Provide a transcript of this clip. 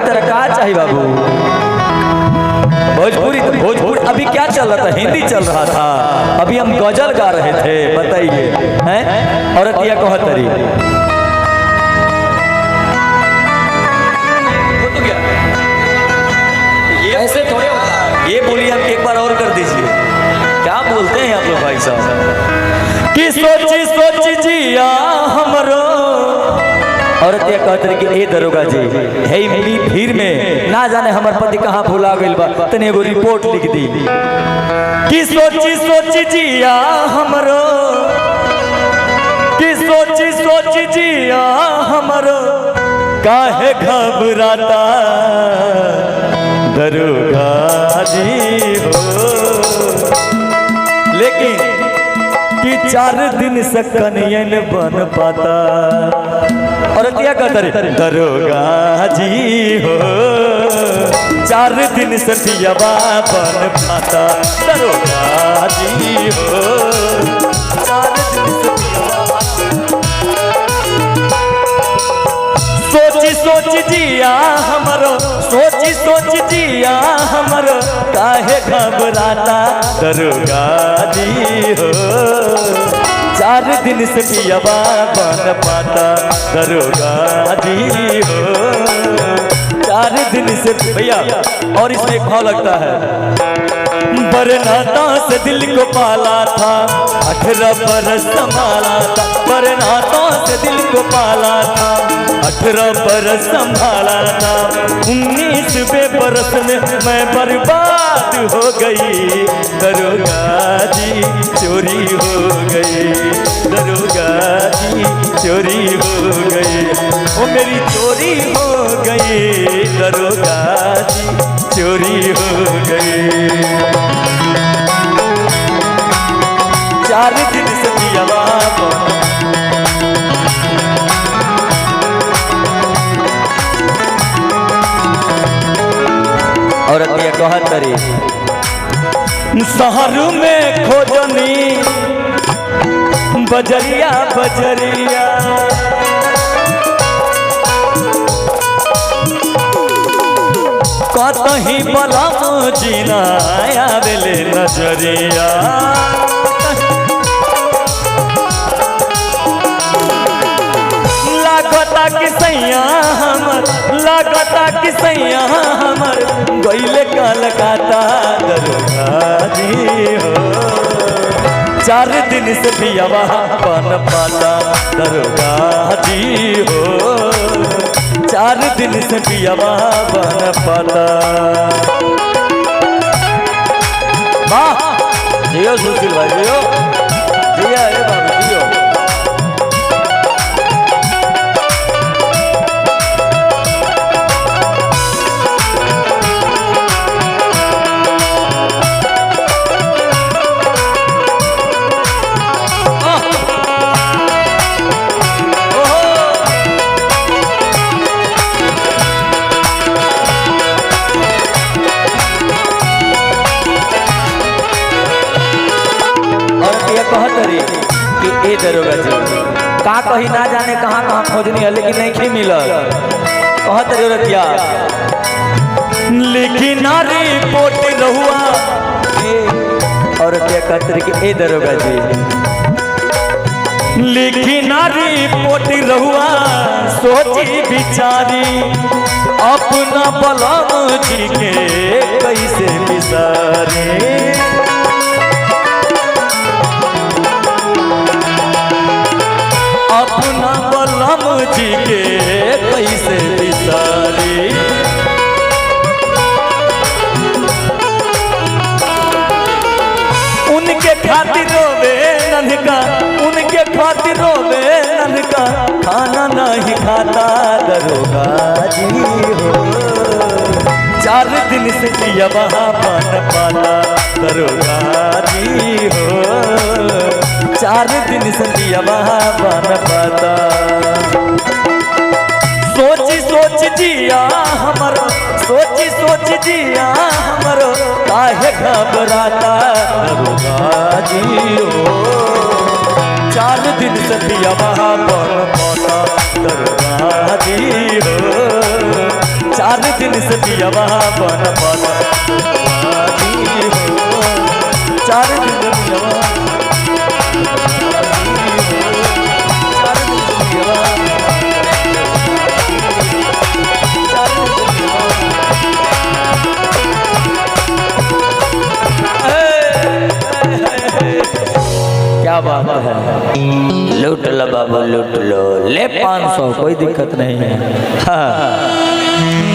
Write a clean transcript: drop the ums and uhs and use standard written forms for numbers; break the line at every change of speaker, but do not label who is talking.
तरह का चाहिए बाबू? भोजपुरी तो भोजपुरी अभी क्या चल रहा था? हिंदी चल रहा था, अभी हम गजल गा रहे थे, बताइए। हैं औरतिया कहतरी हो तो गया। ये
ऐसे थोड़े होता है।
ये बोलिए, आप एक बार और कर दीजिए। क्या बोलते हैं आप लोग भाई साहब कि सोची सोची जिया हमरो। औरतिया कहत रही कि ए दरोगा जी, हे मिली भीड़ में ना जाने हमर पति कहाँ भुला गइल बा, तने एगो रिपोर्ट लिख दी कि सोची सोची जिया हमरो, कि सोची सोची जिया हमरो काहे घबराता दरोगा जी हो। लेकिन कि 4 दिन से कनियन बन पाता। और क्या कहता रे? दरोगा जी हो, 4 दिन से पियवा बन पाता। दरोगा जी हो, 4 दिन से पियवा। सोची सोच जिया हमरो, सोची सोच जिया हमरो काहे घबराता दरोगा जी हो, 4 दिन से पियवा बन पाता। दरोगा जी हो, 4 दिन से। भैया, और इसमें एक भाव लगता है। बरनाता से दिल को पाला था, 18 बरस संभाला था। बरनाता से दिल को पाला था, 18 बरस संभाला था। 19वें बरस में मैं बर्बाद हो गई। दरोगा जी चोरी हो गई, दरोगा जी चोरी हो गई, ओ मेरी चोरी हो गई, दरोगा जी चोरी हो गई। 4 दिन से पियवा। औरतिया कहत तरी, शहर में खोजनी बजरिया बजरिया, कतही बलम जीना आवेले नजरिया। लागता कि सैया हमर, लागता कि सैया हमर गईले कलकत्ता। दरोगा जी हो, 4 दिन से पियवा बन पाता। दरोगा जी हो, 4 दिन से पियवा बन पाता। वाह, जियो सुशील भाई, जियो जिया, ए बाबू, जियो। और ये कहत रही कि ए दरोगा जी, का कही, ना जाने कहाँ कहाँ खोजनी है, लेकिन नहीं खी मिलल। कहत रही औरतिया, लिखी ना रिपोर्ट रहुआ। ए औरतिया कहत रही कि ए दरोगा जी, लिखी ना रिपोर्ट रहुआ, सोची बिचारी अपना बलम जी के कैसे बिसारी। अपना बलम जी के कैसे बिसारी। उनके खातिर रोवे नन्हका, उनके खातिर रोवे नन्हका, खाना नहीं खाता। दरोगा जी हो, 4 दिन से पियवा बन पाता। दरोगा जी हो, 4 दिन से पियवा बन पाता। सोची सोच जिया हमरो, सोची सोच जिया हमरो काहे घबराता दरोगा जी हो, 4 दिन से पियवा बन पाता। दरोगा जी हो। 4 दिन से पियवा बन पाता हो, 4 दिन से पियवा, 4 दिन से पियवा, 4 दिन से पियवा। क्या बात है, लूट लो बाबू लूट लो, ले 500, कोई दिक्कत नहीं है। हाँ।